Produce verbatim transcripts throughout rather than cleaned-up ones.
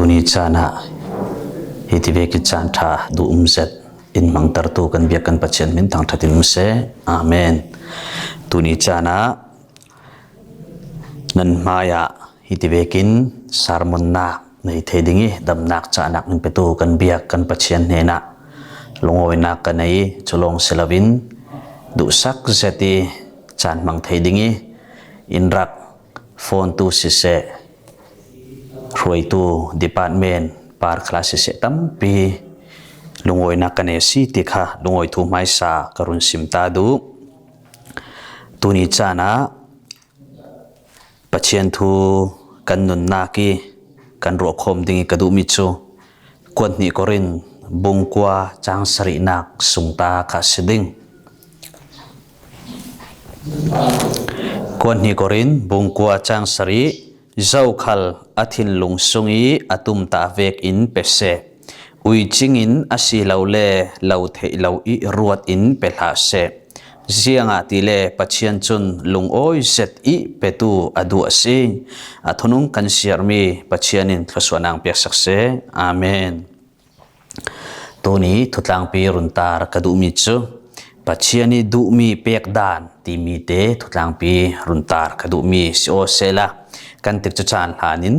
Tuni caan ah hiti vekin caan ṭha duh um zet in hmangtertu kan biak kan Pathian min thangṭhat in um seh. Amen. Tuni caan ah nan hmaiah hiti vekin sermonnak nei thei ding ih, damnak cahnak min petu kan biak kan Pathian hnenah lungawinak ka nei ih, cu lawng si loin duhsak zet ih caan hmang thei ding ih, in rak phone tu siseh, hruaitu department par khal ah siseh tampi lungawinak ka nei a si ti kha lungawi thu hmaisa ka run sim ta duh. Tuni caan ah Pathian thu kan nunnak ih kan ruahkhawm ding ih ka duhmi cu kuat hnih Korin bung kua cang sarihnak sungta kha a si ding. Kuat hnih Korin bung kua cang sarih, zokhal a thinlung sung ih a tumtah vekin pe seh. Uicing in asilole lo theih lo ih ruat in pe hlah seh. Ziangahtile Pathian cun lungawi zet ih petu a duh a si. A thunung kan siarmi Pathian in thluasuahnak piaksak seh. Amen. Tuni thutlangpi runtar ka duhmi cu Pathian ih duhmi pekdan timi te thutlangpi runtar ka duhmi si aw sehla, kan tikcu caan hlan in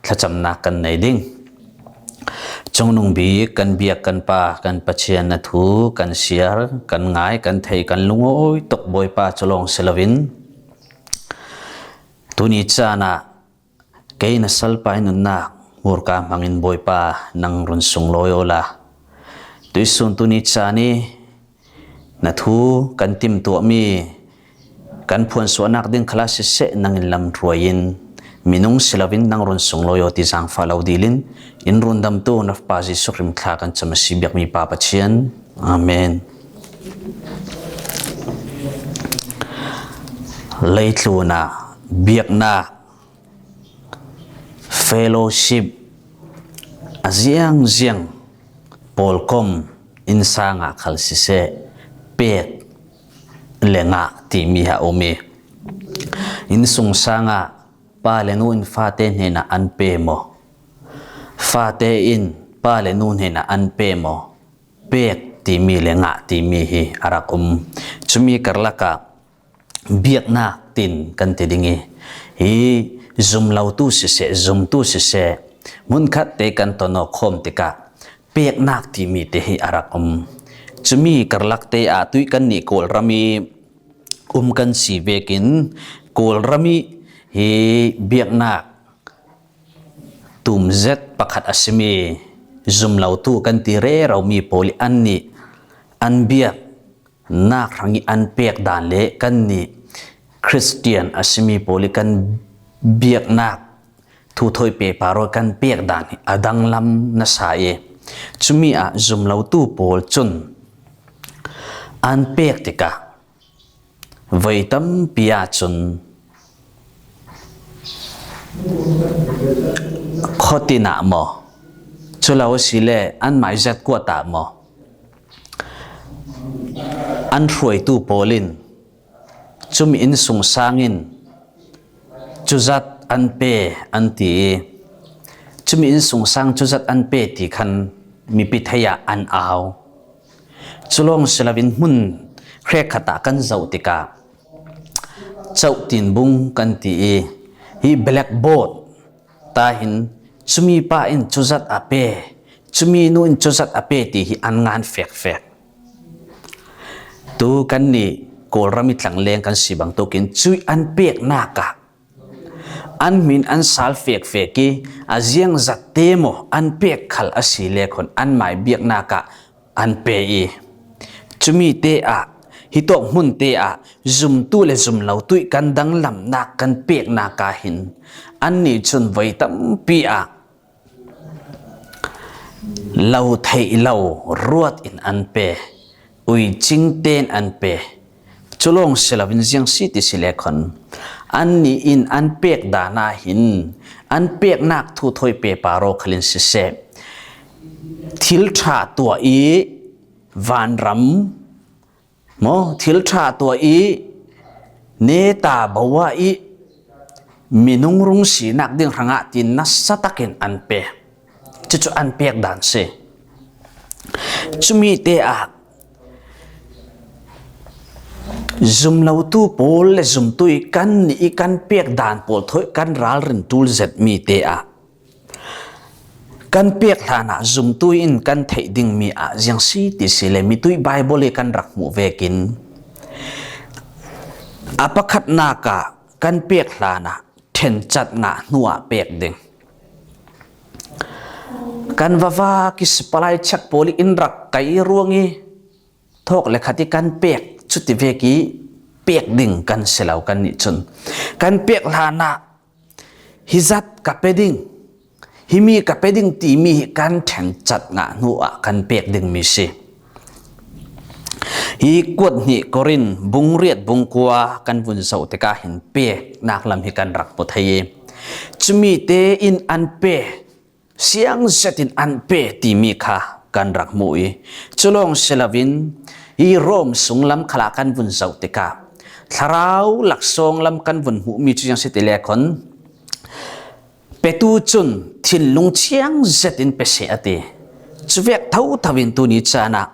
thlacamnak kan nei ding. Cungnung bik kan biak kan Pa kan Pathian na thu kan siar, kan ngai, kan thei, kan lungawi tuk Bawipa cu lawng si loin tuni caan ah kei na salpa ih nunnak hmurka hmangin Bawipa nang run sunglawi awla, tuihsun tuni caan ih na thu kan timtuahmi kan phuansuahnak ding khal ah siseh nang in lam hruai in minung si loin nang run sunglawi aw ti zaangfah lo dil in in rundamtu na Pa Jesuh Khrih thla kan cam a si biakmi Pa Pathian. Amen. Leitlun ah biaknak, fellowship a ziangziang pawlkom innsang ah khal siseh pek le ngah timi a um ih, innsungsang ah pa le nu in fate hnenah an pe maw? Fate in pa le nu hnenah an pe maw? Pek timi le ngah timi hi a rak um. Cumi karlak ah biaknak tin kan ti ding ih, hi zumlotu siseh, zumtu siseh, hmunkhat te kan ton aw khawm tikah peknak timi te hi a rak um. Cumi karlak te ah tuih kannih Kawlram ih um kan si vekin Kawlram ih hi biaknak tum zet pakhat a simi zumlotu kan ti reromi pawl ih annih an biak nak hrangih an pek dan le kannih Khristian a simi pawl ih kan biaknak thu thawi pehpar aw kan pek dan hi a danglam nasa ih, cumi ah zumlotu pawl cun an pek tikah voi tampi ahcun khuatin ah maw, cu lo asile anmah ih zat kuat ah maw, an hruaitu pawl in cumi innsungsang in cuzat an pe an ti ih, cumi innsungsang cuzat an pe ti khan mipi thei ah an au. Cu lawng si loin hmun hrekkhat ah kan zoh tikah cohtin bung kan ti ih, hi blackboard ta hin cumi pa in cuzat a pe, cumi nu in cuzat a pe ti hi an ngan fekfek. Tu kannih Kawlram ih tlangleng kan si bangtuk in cuih an peknak ah an hmin an sal fekfek ih a ziangzat te maw an pek khal a si le khon anmah ih biaknak ah an pe ih, cumi te ah, hitawk hmun te ah zumtu le zumlotu ih kan danglamnak kan peknak ah hin annih cun voi tampi ah lo theih lo ruat in an pe, uicing tein an pe. Cu lawng si loin ziang si ti si le khon annih in an pek dan ah hin an peknak thu thawi pehpar aw khal in siseh, thil ṭha tuah ih vanram maw, thil ṭha tuah ih neta bo ah ih minung rung sinak ding hrangah tiin nasa takin an pe. Cucu an pek dan si. Cumite ah zumlotu pawl le zumtu i kan nih i kan pek dan pawl thawi kan ralrin tul zet mite ah kan pek hlanah zumtu in kan theih dingmi ah ziang si ti si le mitui Bible i kan rak hmuh vekin a pakhatnak ah kan pek hlanah ṭhencat ngah hnuah pek ding. Kan vavak i sipalai chak pawl i in rak kai ruang i thawk le khat i kan pek cuti vek i pek ding kan si lo kan nih cun kan pek hlanah hi zat ka pe ding, himi ka pe ding timi hi kan ṭhencat ngah hnuah kan pek dingmi si. Hi kuat hnih Korin bung riat bung kua kan vun zoh tikah hin peknak lam hi kan rak hmu thei i cumite in an pe siang zetin an pe timi kha kan rak hmu i, cu lawng si loin hi Rom sunglam khalah kan vun zoh tikah thlarau laksawng lam kan vun hmuhmi cu ziang si ti le khon petu cun thinlung ciang zetin pe seh a ti. Cuvek thotho in tuni caan ah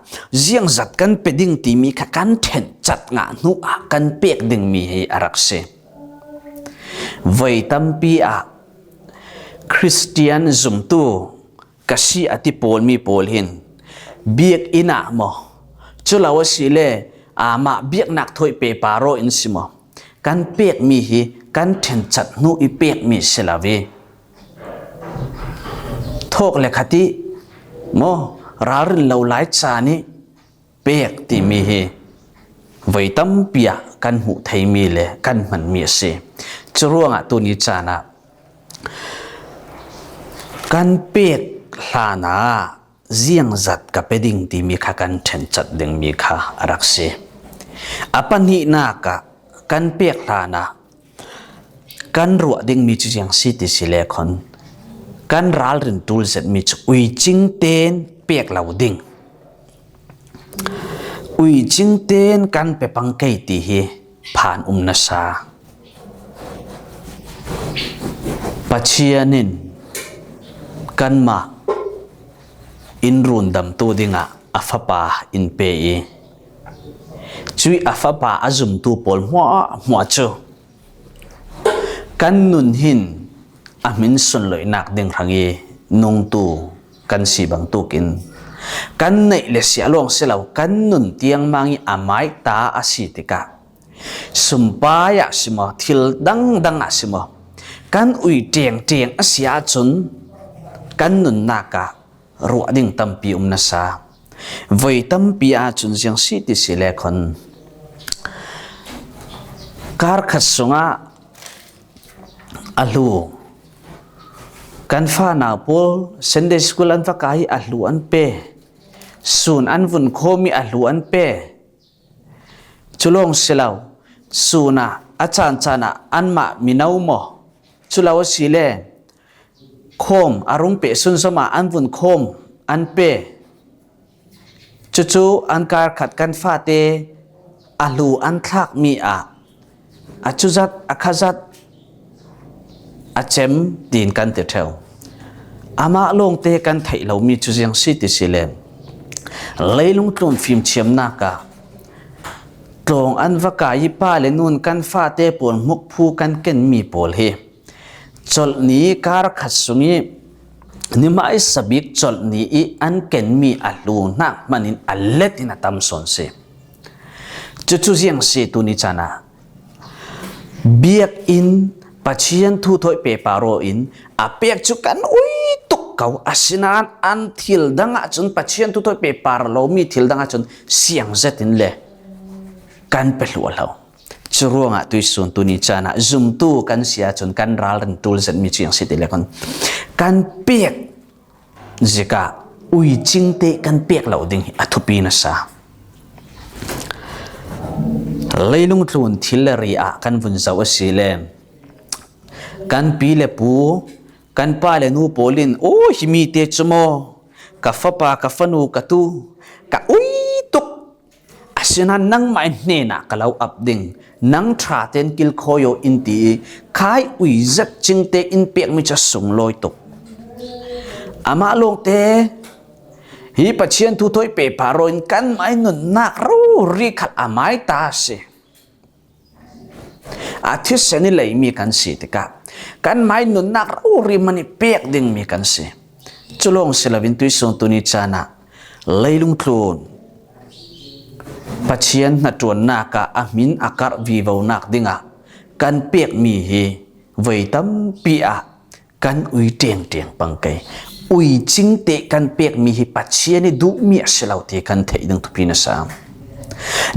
ziangzat kan pe ding timi kha kan ṭhencat ngah hnuah kan pek dingmi hi a rak si. Voi tampi ah Khristian zumtu ka si a ti pawlmi pawl hin biakinn ah maw, cu lo asile amah biaknak thawi pepar aw in si maw, kan pekmi hi kan ṭhencat hnu i pekmi si lo i thawk le khat i maw, ralrin lo lai caan i pek timi hi voi tampi ah kan hmuh theimi le kan hmanmi a si. Cu ruangah tuni caan ah kan pek hlanah ziangzat ka pe ding timi kha kan ṭhencat dingmi kha a rak si. A pahnihnak ah kan pek hlanah kan ruah dingmi cu ziang si ti si le khon kan ralrin tul zetmi cu uicing tein pek lo ding. Uicing tein kan pe pang kei ti hi phan um nasa. Pathian in kanmah in rundamtu dingah a fapa in pe i cuih a fapa a zumtu pawl hmuahhmuah cu kan nun hin a hmin sunloihnak ding hrang i nungtu kan si bangtuk in kan neih le siah lawng si lo, kan nun tiangmang i a maita a si tikah sumpai ah si maw, thil dangdang ah si maw, kan ui ṭengṭeng a si ahcun kan nunnak ah ruah ding tampi um nasa. Voi tampi ahcun ziang si ti si le khon kar khat sungah a hlu, kan fanau pawl Sunday school an va kai i a hlu an pe, sun an vun khawm i a hlu an pe. Cu lawng si lo, sun ah a caan caan ah anmah mino maw, cu lo asile khawm a rung peh sunzom ah an vun khawm an pe. Cucu an kar khat kan fate a hlu an thlakmi ah a cuzat, a khazat, a cem tiin kan ti ṭheu. Amah lawngte kan theih lomi cu ziang si ti si le leilung tlun fimthiamnak ah tlawng an va kai i pa le nun kan fate pawl hmukphu kan kenmi pawl hi colh ni kar khat sung i nihmaisa bik colh ni i an kenmi a hlu hnak hman in a let in a tam sawn si. Cucu ziang si tuni caan ah biakinn Pathian thu thawi pepar aw in a pek cu kan ui tuk ko, asinain an thil dang ahcun Pathian thu thawi pepar lomi thil dang ahcun siang zetin le kan pe hluah lo. Cu ruangah tuihsun tuni caan ah zumtu kan si ahcun kan ralrin ṭul zetmi cu ziang si ti le kan, kan pek zikah uicing te kan pek lo ding hi a thupi nasa. Leilung tlun thil le ri ah kan vun zoh a si le kan pi le pu, kan pa le nu pawl in, "Aw, himi te cu maw, ka fapa, ka fanu, ka tu, ka ui tuk. Asinain nangmah in hnenah ka lo ap ding, nang ṭha tein kilkhawi aw," in ti i khai ui zet cingte in pekmi cu a sunglawi tuk. Amah lawngte hi Pathian thu thawi pehpah rawh in kanmah i nunnak rori khal a mai ta si. A thisen i lei mi kan si tikah kanmah i nunnak rori man i pek ding mi kan si. Cu lawng si loin tuisun tuni caan ah leilung tlun Pathian hnaṭuannak ah a hmin a karh vivonak dingah kan pek mi hi voi tampi ah kan ui ṭengṭeng pang kei. Ui cingte kan pek mi hi Pathian i duh mi a si lo ti kan theih ding thupi na sa.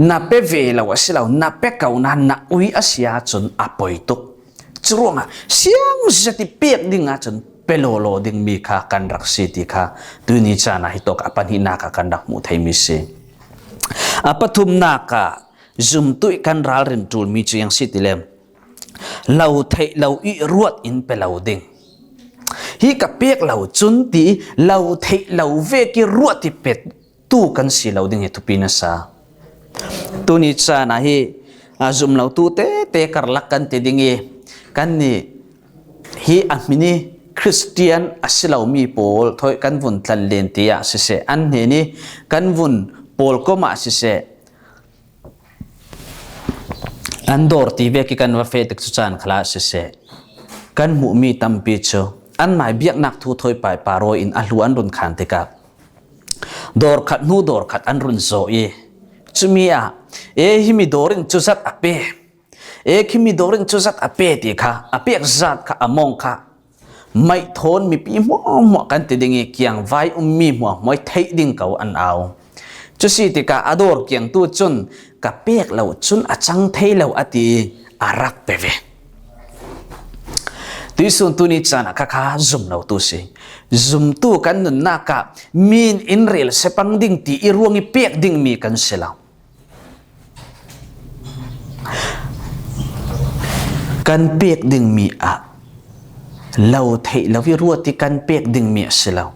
Na pe ve lo a si lo, na pe ko nain na ui a si ahcun a poi tuk. Curuangah siang zet i pek ding ahcun pe lawlaw ding mi kha kan rak si ti kha tuni caan ah hitawk a pahnihnak ah kan rak hmuh thei mi si. A pathumnak ah zumtu i kan ralrin ṭul mi cu ziang si ti le, lo theih lo i ruat in pe lo ding. Hi ka pek lo cun ti lo theih lo vek i ruat i pe tu kan si lo ding hi thupi na sa. Tuni caan ah hi a zum lo tu tete karlak kan ti ding i kannih hi a hmin i Khristian a si lo mi pawl thawi kan vun tlan len ti ah siseh, an hnen i kan vun pawlkom ah siseh, an dawr ti vek i kan va feh tikcu caan khalah siseh, kan hmuh mi tampi cu anmah i biaknak thu thawi pehpah rawh in a hlu an run khan tikah dawr khat hnu dawr khat an run zawh i, cumi ah, e, himi dawr in cuzat a pe, e, himi dawr in cuzat a pe ti kha a pek zat kha a mawng kha maih thawn mipi hmuahhmuah kan ti ding i kiangvai ummi hmuahhmuah i theih ding ko an au. Cu si tikah a dawr kiangtu cun ka pek lo cun a cang thei lo a ti i a rak pe ve. Tuisun tuni caan ah kha kha zum lo tu si. Zumtu kan nunnak ah min in rel si pang ding ti i ruang i pek ding mi kan si lo. Kan pek ding mi ah lo theih lo i ruat i kan pek ding mi a si lo.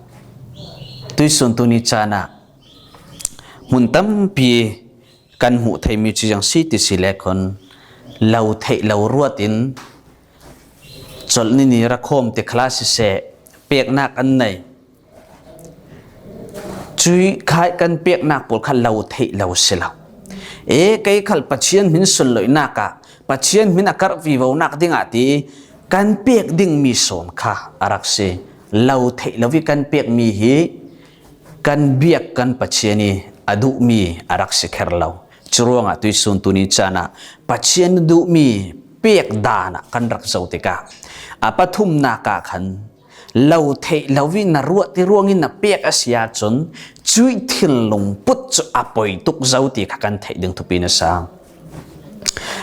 Tuisun tuni caan ah hmun tampi kan hmuh thei mi cu ziang si ti si le khun lo theih lo ruat in colh ni ni rakhawm ti khalah siseh, peknak an nei. Cui khai kan peknak pawl kha lo theih lo si lo. E, kei khal Pathian hmin sunloihnak ah Pathian hmin a karh vivonak dingah ti kan pek ding mi sawn kha a rak si. Lo theih lo i kan pek mi hi kan biak kan Pathian i a duh mi a rak si kher lo. Curuangah tuisun tuni caan ah Pathian duh mi pek dan ah kan rak zoh tikah a pathumnak ah khan lo theih lo i na ruat i ruang i na pek a si ahcun cuih thinlung put cu a poi tuk zo ti kha kan theih ding thupi na sa.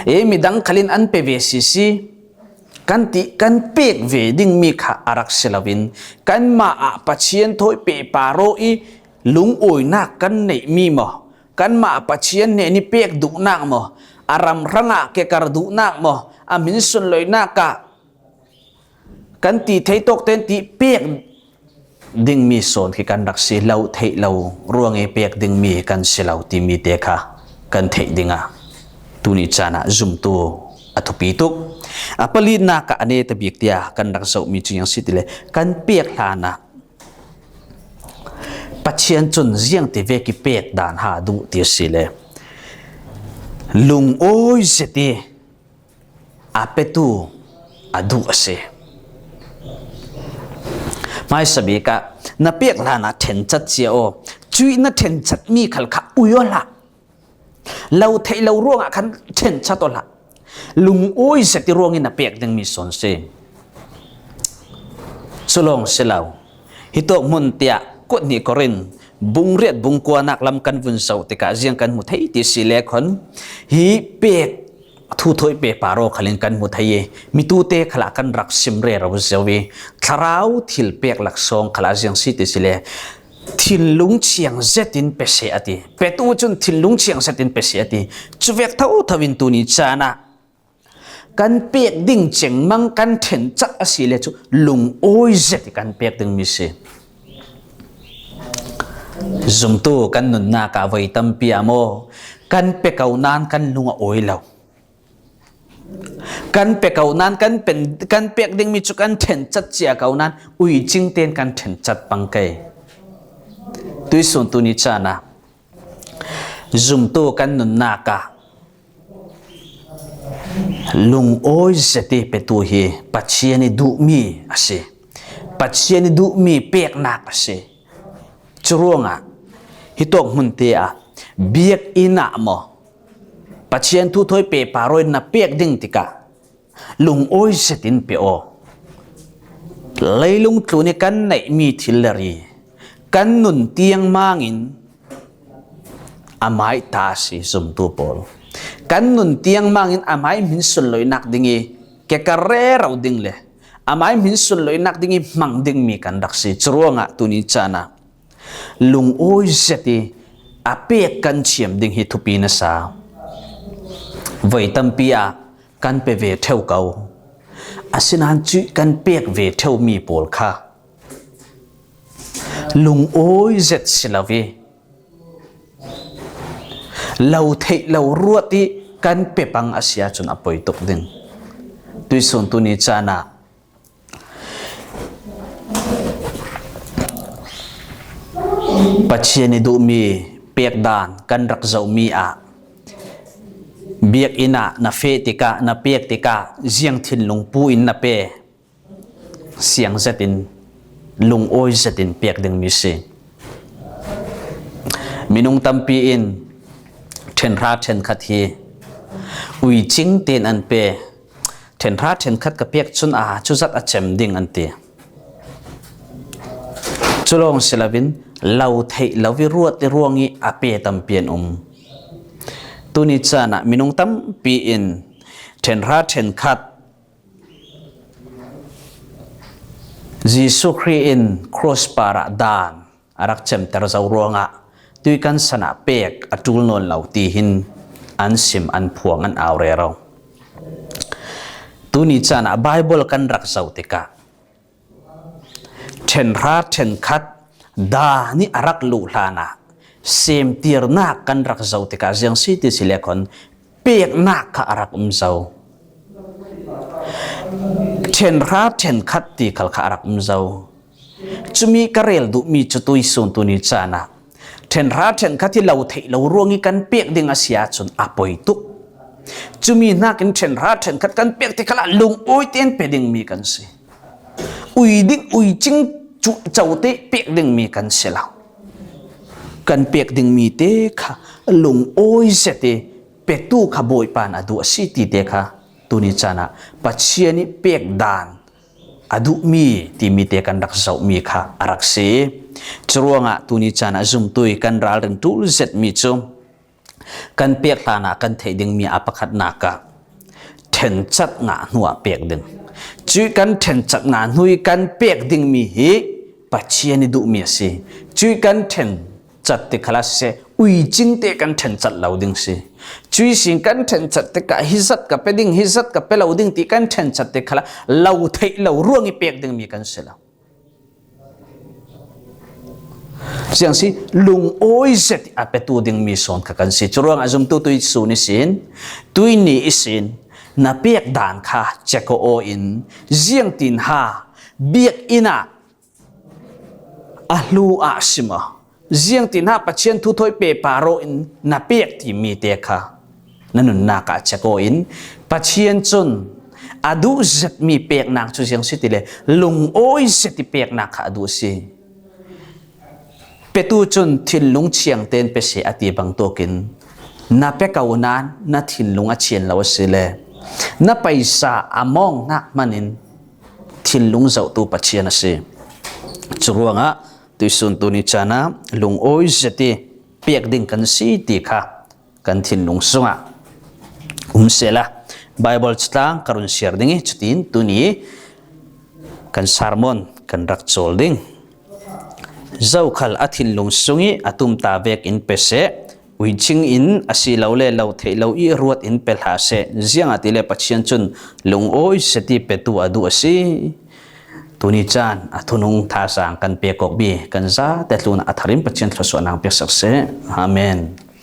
E, midang khal in an pe ve sisi kan ti kan pek ve ding mi kha a rak si loin kanmah ah Pathian thawi pehpah rawh i lungawinak kan neih mi maw? Kanmah ah Pathian hnen i pek duhnak maw? A ram hrangah kekar duhnak maw? A hmin sunloihnak ah kan ti thei tawk ten ti pek ding mi sawn khi kan rak si lo theih lo ruang i pek ding mi kan si lo timi te kha kan theih dingah tuni caan ah zumtu a thupi tuk. A palinak ah a neta bik tiah kan rak zoh mi cu ziang si ti le kan pek hlan ah Pathian cun ziang ti vek i pek dan ha duh ti a si le lungawi zet i a petu a duh a si. Hmaisa bik ah na pek hlan ah ṭhencat cia aw, cuih na ṭhencat mi khal kha ui aw hlah. Lo theih lo ruangah khan ṭhencat aw hlah. Lungawi zet i ruang in a pek ding mi sawn si. Cu lawng si lo. Hitawk hmun tiah kuat hnih Korin bung riat bung kuanak lam kan vun zoh tikah ziang kan hmu thei ti si le khon hi pek thu thawi pehpah rawh khal in kan hmu thei i mitute khalah kan rak sim rero zo i thlarau thil pek laksawng khalah ziang si ti si le thinlung chiang zetin pe seh a ti. Petu cun thinlung chiang zetin pe seh a ti. Cuvek thotho in tuni caan ah kan pek ding cengmang kan ṭhencat a si le cu lungawi zet i kan pek ding mi si. Zumtu kan nunnak ah voi tampi ah maw kan pe ko nain kan lung a awi lo. Kan pe ko nan, kan pen, kan pek dingmi cu kan ṭhenchat cia ko nan, uicing tein kan ṭhenchat pang kei. Tuisun tuni caan ah zumtu kan nunnak ah lungawi zet i petu hi Pathian i duhmi a si. Pathian i duhmi peknak a si. Curuangah hitawk hmunte ah biakinn ah maw, Pathian thu thawi pepa rawh in na pek ding tikah lungawi zetin pe aw. Leilung tlun i kan neihmi thil le ri kan nun tiang mangin amai ta a si, zumtu pawl. Kan nun tiang mangin amai hmin sunloinak ding i keka rero ding le amai hmin sunloinak ding i hmang dingmi kan rak si. Curuangah tuni caan ah lungawi zet i a pek kan thiam ding hi thupi na sa. Voi tampi ah kan pe ve ṭheu ko. Asinain cuih kan pek ve ṭheumi pawl kha lungawi zet si lo i lo theih lo ruat i kan pe pang a si ahcun a poi tuk ding. Tuisun tuni caan ah Pathian i duhmi pek dan kan rak zohmi ah biakinn ah na feh tikah, na pek tikah ziang thinlung pu in na pe, siang zetin, lungawi zetin pek dingmi si. Minung tampi in ṭhenhra ṭhenkhat hi uicing tein an pe. Ṭhenhra ṭhenkhat ka pek cun a cuzat a cem ding an ti. Cu lawng si loin lo theih lo i ruat i ruang i a pe tampi an um. Tuni caan ah minung tampi in ṭhenhra ṭhenkhat Jesuh Khrih in cross parah dan a rak cemter zo ruangah tui kan san ah pek a ṭul nawn lo ti hin an sim, an phuang, an au rero. Tuni caan ah Baibal kan rak zoh tikah ṭhenhra ṭhenkhat dan i a rak luh hlanah semtirnak kan rak zoh tikah ziang si ti si le khawn peknak kha a rak um zo. Ṭhenhra ṭhenkhat ti khal kha a rak um zo. Cumi ka rel duhmi cu tuisun tuni caan ah ṭhenhra ṭhenkhat hi lo theih lo ruang i kan pek ding a si ahcun a poi tuk. Cumi hnakin ṭhenhra ṭhenkhat kan pek ti khalah lungawi tein pe dingmi kan si. Ui ding, uicing cu cote pek dingmi kan si lo. Kan pek dingmi te kha lungawi zet i petu kha Bawipa in a duh a si ti te kha tuni caan ah Pathian i pek dan a duhmi timi te kan rak zohmi kha a rak si. Curuangah tuni caan ah zumtu i kan ralrin ṭul zetmi cu kan pek hlanah kan theih dingmi a pakhatnak ah ṭhenchat ngah hnu ah pek ding. Cuih kan ṭhenchat ngah hnu i kan pek dingmi hi Pathian i duhmi a si. Cuih kan ṭhen cat ti khalah siseh, uicing te kan ṭhenchat lo ding si. Cuih sin kan ṭhenchat tikah hi zat ka pe ding, hi zat ka pe lo ding ti kan ṭhenchat ti khalah lo theih lo ruang i pek dingmi kan si lo. Siang si, lungawi zet i a petu dingmi sawn kha kan si. Curuangah zumtu tuisun ihsin, tuini ihsin na pek dan kha check aw in, ziangtin ha biakinn ah a hlu ah si maw, ziangtin ha Pathian thu thawi pepa rawh in na pek timi te kha na nunnak ah check aw in, Pathian cun a duh zetmi peknak cu ziang si ti le lungawi zet i peknak kha a duh si. Petu cun thinlung thiang tein pe seh a ti bangtuk in na pe ko nain na thinlung a thian lo a si le na paisa a mawng hnak hman in thinlung zohtu Pathian a si. Curuangah tuisun tuni caan ah lungawi zet i pek ding kan si ti kha kan thinlung sungah um sehla, Baibal catlang ka run siar ding i, cutin tuni kan sermon kan rak cawl ding. Zokhal a thinlung sung i a tumta vekin pe seh, uicing in a si lo le lo theih lo i ruat in pe hlah seh, ziangahtile Pathian cun lungawi zet i petu a duh a si. Tuni caan a thunung thazaang kan pek awk mi kan zate tlunah a thar in Pathian thluasuahnak pek sak seh. Amen.